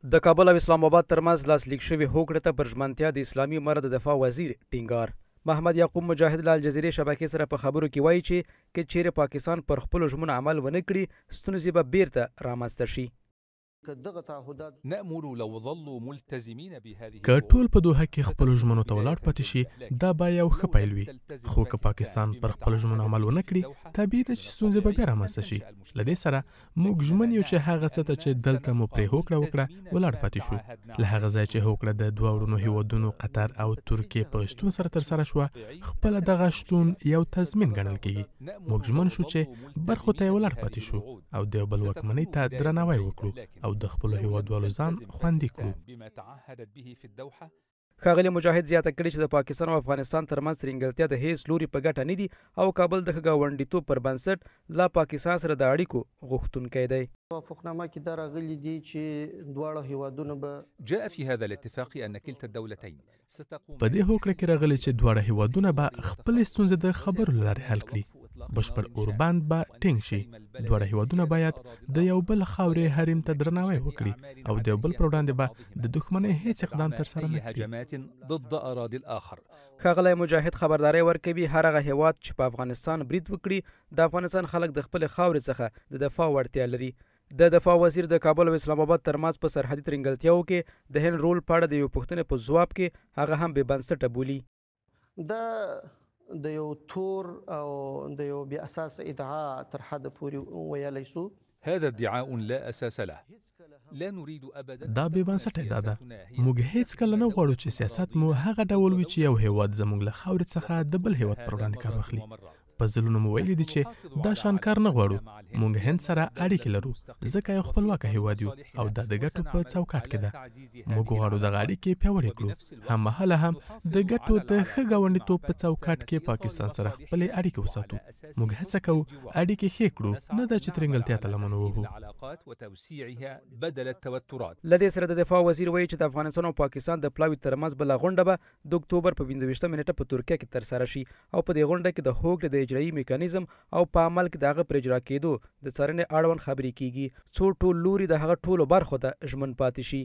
د کابل او اسلام اباد ترمنځ لاسلیک شوې هوکړې ته پر ژمنتیا د اسلامي امارت د دفاع وزیر ټینګار. محمد یعقوب مجاهد له الجزیرې شبکې سره په خبرو کې وايي چې که چېرې پاکستان پر خپلو ژمنو عمل ونه کړي، ستونزې به بېرته رامنځته شي. که ټول په دوحه کې خپلو ژمنو ته ولاړ پاتې شي، دا به یو ښه پیل وي، خو که پاکستان پر خپلو ژمنو عمل ونه کړي، طبیعي ده چې ستونزې به بیا رامنځته شي. له دې سره، موږ ژمن یو چې هغه څه ته چې دلته مو پرې هوکړه وکړه، ولاړ پاتې شو. له هغه ځایه چې هوکړه د دوه وروڼو هېوادونو قطر او ترکیې په شتون سره ترسره شوه، خپله دغه شتون یو تضمین ګڼل کېږي. موږ ژمن شو چې برخو ته یې ولاړ پاتې شو او د یو بل واکمنۍ ته درناوی وکړو او د خپلو هېوادوالو ځان خوندي کړو. ښاغلي مجاهد زیاته کړې چې د پاکستان او افغانستان ترمنځ ترینګلتیا د هېڅ لوري په ګټه نه دي او کابل د ښه ګاونډیتوب پر بنسټ له پاکستان سره د اړیکو غوښتونکی دی. توافقنامه کې دا راغلي دي چې دواړه هېوادونه به. جاء في هذا الاتفاق أن كلتا الدولتين ستقوم. په دې هوکړه کې راغلي چې دواړه هېوادونه به خپلې ستونزې د خبرو له لارې حل کړي، بشپړ اوربند به ټینګ شي، دواړه هېوادونه باید د یو بل خاورې حریم ته درناوی وکړي او د یو بل پر وړاندې به د دښمنۍ هېڅ اقدام ترسره نه کړي. ښاغلی مجاهد خبرداری ورکوي، هر هغه هېواد چې په افغانستان برید وکړي، د افغانستان خلک د خپلې خاورې څخه د دفاع وړتیا لري. د دفاع وزیر د کابل او اسلام اباد ترمنځ په سرحدي ترینګلتیاوو کې د هند رول په اړه د یوې پوښتنې په ځواب کې هغه هم بې بنسټه بولي. دا د یو تور او د یو بې اساسه ادعا تر حده پورې ویلی شو. هذا ادعاء لا اساس له. لا نريد ابدا. دا بې بنسټه ادعا ده. موږ هېڅکله نه غواړو چې سیاست مو هغه ډول وي چې یو هېواد زموږ له خاورې څخه د بل هېواد پر وړاندې کار واخلي. په ځلونو مو ویلي دي چې دا شان کار نه غواړو. موږ هند سره اړیکې لرو، ځکه یو خپلواکه هېواد یو او دا د ګټو په چوکاټ کې ده. موږ غواړو دغه اړیکې پیاوړې کړو، هم مهاله هم د ګټو د ښه ګاونډیتوب په چوکاټ کې پاکستان سره خپلې اړیکې وساتو. موږ هڅه کوو اړیکې ښې کړو، نه دا چې ترینګلتیا ته لمن ووهو. له دې سره د دفاع وزیر وایي چې د افغانستان او پاکستان د پلاوي ترمنځ بله غونډه به د اکتوبر په 25 نېټه په ترکیه کې ترسره شي او په دې غونډه کې د هوکړې د اجرایي میکانیزم او په عمل کې د هغه پر اجرا کېدو د څارنې اړوند خبرې کېږي، څو ټول لوري د هغه ټولو برخو ته ژمن پاتې شي.